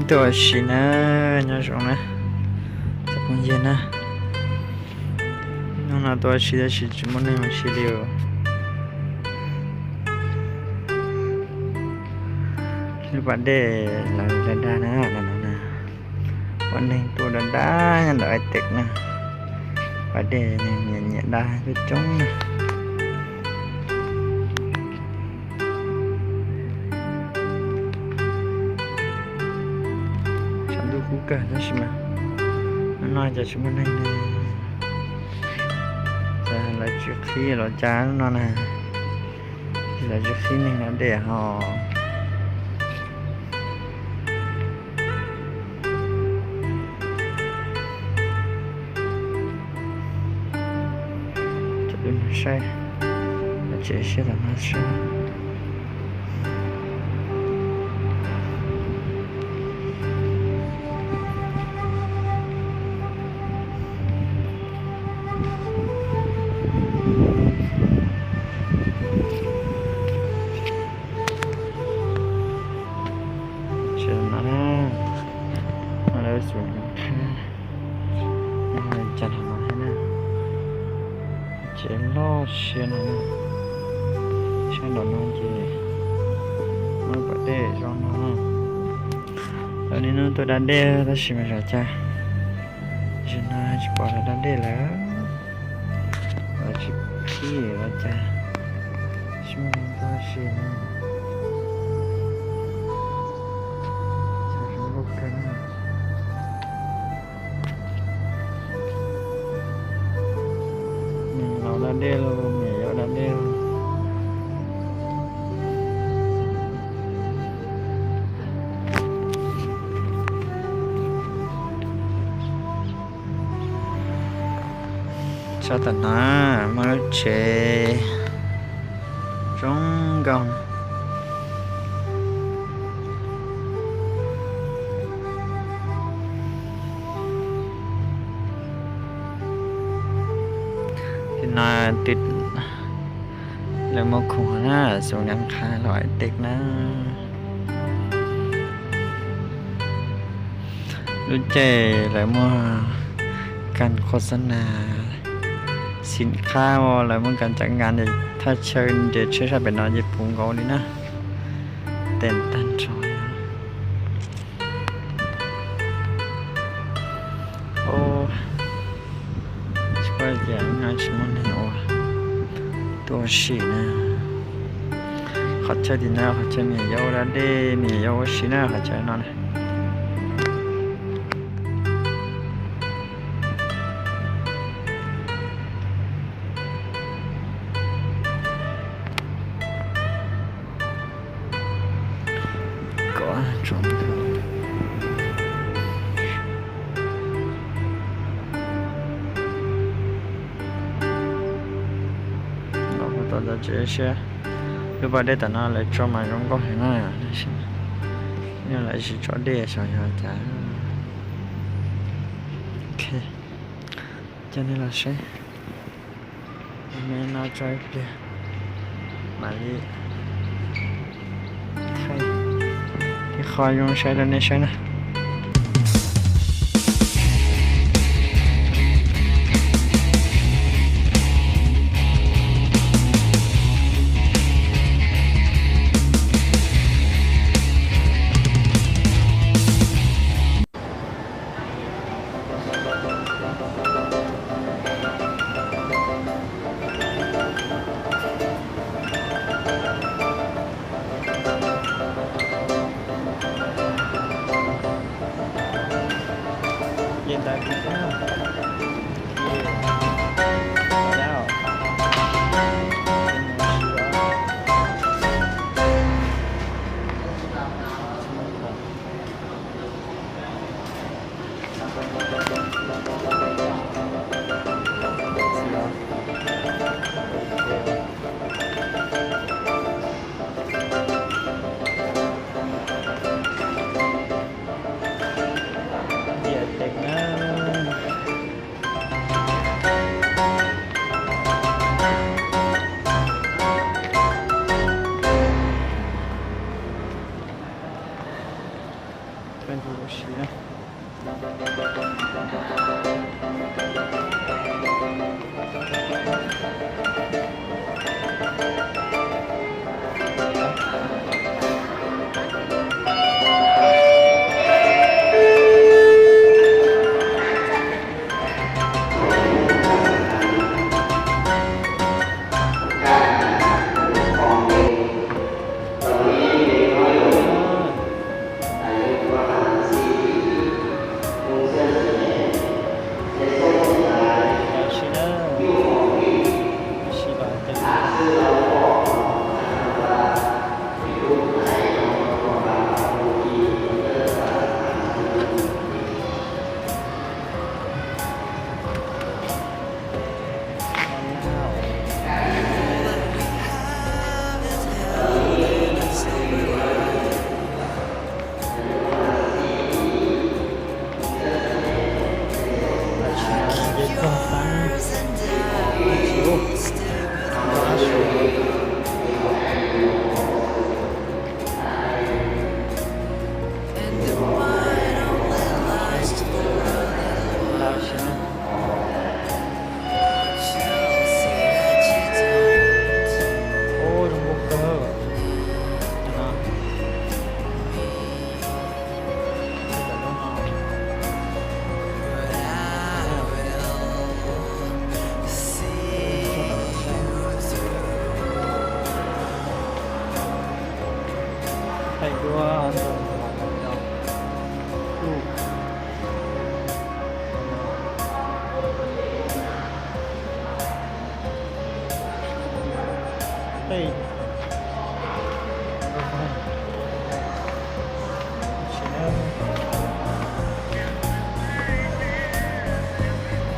Tuaj ua si na, nyob zoo na, tsoom phooj ywg na. Hnub no tuaj ua si tab sis tsis muaj neeg ua si li os. Lub pas dej lawv dag dag na, ua neeg tuaj dag dag nyob ntawm Aiv Tev na. Pas dej nyiam nyiam dag coob coob na. Tshav ntuj kub kawg tab sis mas hnub no cas tsis muaj neeg ne. Cas lawv tsis qhib los cas hnub no na. Lawv tsis qhib neeg da dej ho. Saib, tsev siab tam no saib. Tsev no na, lawv xus qha, cas no na, tsev loj siab no, saib nram no ces muaj pas dej zoo no. Lawv niaj hnub tuaj da dej tab sis mas zam cas tam sim no tsis pom lawv da dej lawm. Lawv tsis qhib los cas, tsis muaj neeg tuaj ua si no. Cas zoo nkauj kawg na. Niam laus da dej los niam yau da dej los. Txog tom no muaj lub tsev zoo nkauj. Tim no twb lawv muaj khoom na, xus nab qha los Aiv Tev na. Lub caij lawv muaj kas khos xab nas, xim qhab uas lawv muaj kas cam nkas ces thaj chaw nres tsheb sab pem no ces puv nkaus li na. Tes tag nrho. Tsis paub tias no tsis muaj neeg ua, tuaj ua si na. Qhov chaw tim no qhov chaw me nyuam yaus da dej, me nyuam yaus ua si na qhov chaw no na. Los puag tom ntawd tsev siab. Lub pas dej tom no lawv tso mas zoo nkauj heev na, tab sis yog lawv tsis tso dej xyov yog cas. Ok, coj nej los saib. Me no tso ib pliag mam li thaij ib qho zoo saib rau nej saib na. Diam tes na. Ua si na. Tam sim na, tab sis los hais tias Ua zoo nkauj kawg. Hais dua ntawm no. Tej, sim na,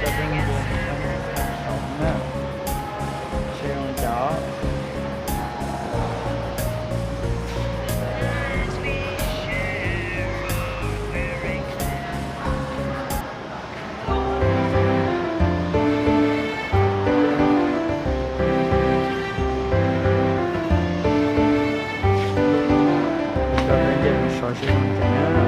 cov phooj ywg na, seb zoo cas. Coj peb nce mus so seb zoo cas na.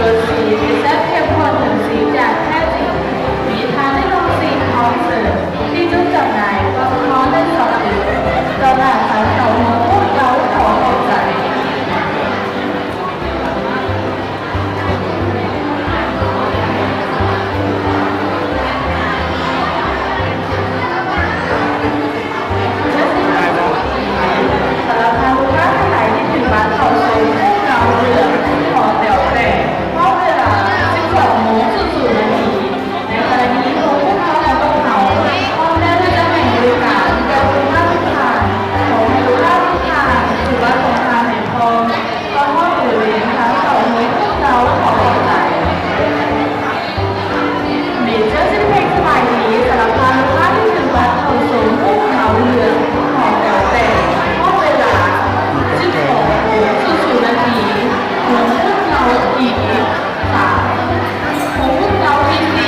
Xws li sab thiaj muaj txim txav thab txim, vim hais tib zoo xim hov xwm, tib tub cov nais koj kho nej txom txim, rau lam sawv tau mus ub rau hauv txais. Xav lawv pha lub kab tais ib tug pab thaum xub ub rau lwm hom tawm tes, ob peb lam sib txom mus txhua txhua lub hlis, es tais ib tug ub rau hauv txais, ob peb lub caj meem lub kas rau tus pab lub thaj, thaum tus pab lub thaj, tus pab tus thaj tes qhov, koj ob tug li sawv tau mus ub rau hauv txais. Vim tswv xib pheej txhais tis xav lawv pha lub kab ib tug pab thaum xub ub rau lwm hom tawm tes, ob peb lam sib txom mus txhua txhua lub hlis, mus ub rau kis tas, mus ub rau kis li.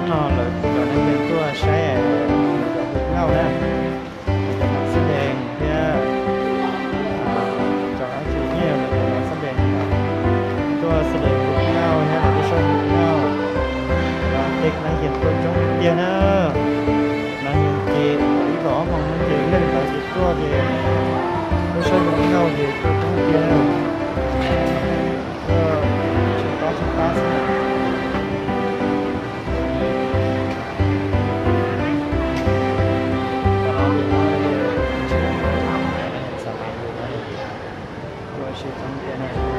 No lawv cov neeg tuaj saib, cov hu nkauj na, cov nam xab dees thiab cov dab tsi, cov nam xab dees, tuaj xab dees hu nkauj thiab lawv tuaj saib hu nkauj, los tej nas yees tuaj coob tiag na. Nas yees ces ib tom ob moos no ces leej ntawd ces tuaj ces tuaj saib hu nkauj ces tuaj coob tiag na. Tuaj tsib pab tsib pab xwb na. Tuaj sib coob tiag na.